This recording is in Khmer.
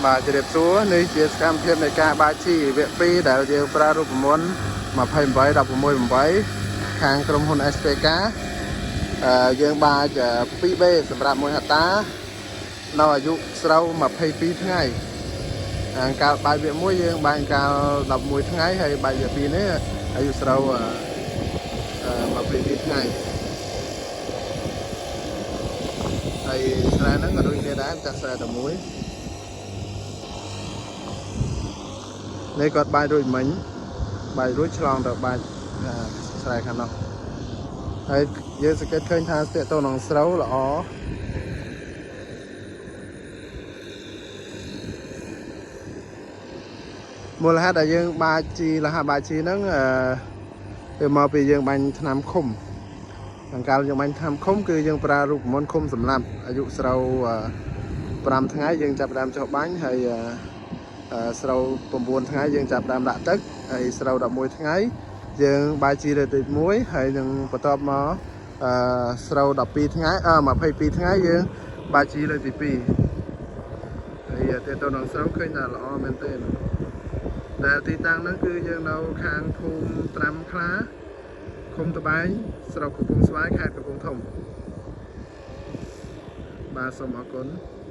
បាទជម្រាបសួរនេះជាសកម្មភាពនៃការបាចជីវគ្គ2ដែលយើងប្រើរូបមន្ត28 16 8ខាងក្រុមហ៊ុន SPK អឺយើងបាច 2B សម្រាប់1ហិកតានៅអាយុស្រូវ22ថ្ងៃអាកាលបាចវគ្គ1យើងបាចកាល11ថ្ងៃហើយបាចវគ្គ2នេះអាយុស្រូវអឺ22ថ្ងៃហើយស្រែហ្នឹងក៏ដូចគ្នាដែរចាស់ស្រែតែមួយ នេះគាត់បាយរួចមិញបាយរួចឆ្លងទៅបាយស្រែខាងនោះហើយយើងសង្កេតឃើញថាស្ទាក់ទៅនឹងស្រូវល្អមូលហេតុដែលយើងបាចជីលះបាចជីហ្នឹងអឺវាមកពីយើងបាញ់ថ្នាំឃុំអង្កាលយើងបាញ់ថ្នាំឃុំគឺយើងប្រើរូបមន្តឃុំសម្រាប់អាយុស្រូវ5ថ្ងៃយើងចាប់ផ្ដើមចុះបាញ់ហើយអឺ ស្រូវ9ថ្ងៃយើងចាប់ដើមដាក់ទឹកហើយស្រូវ11ថ្ងៃយើងបាយជីលើទី1ហើយនឹងបន្ទាប់មកអឺស្រូវ12ថ្ងៃអឺ22ថ្ងៃយើងបាយជីលើទី2ហើយទៅទៅនឹងស្រូវឃើញថាល្អមែនទែនដែលទីតាំងហ្នឹងគឺយើងនៅខាងភូមិត្រាំខ្លាឃុំតបែងស្រុកកំពង់ស្វាយខេត្តកំពង់ធំបាទសូមអរគុណ។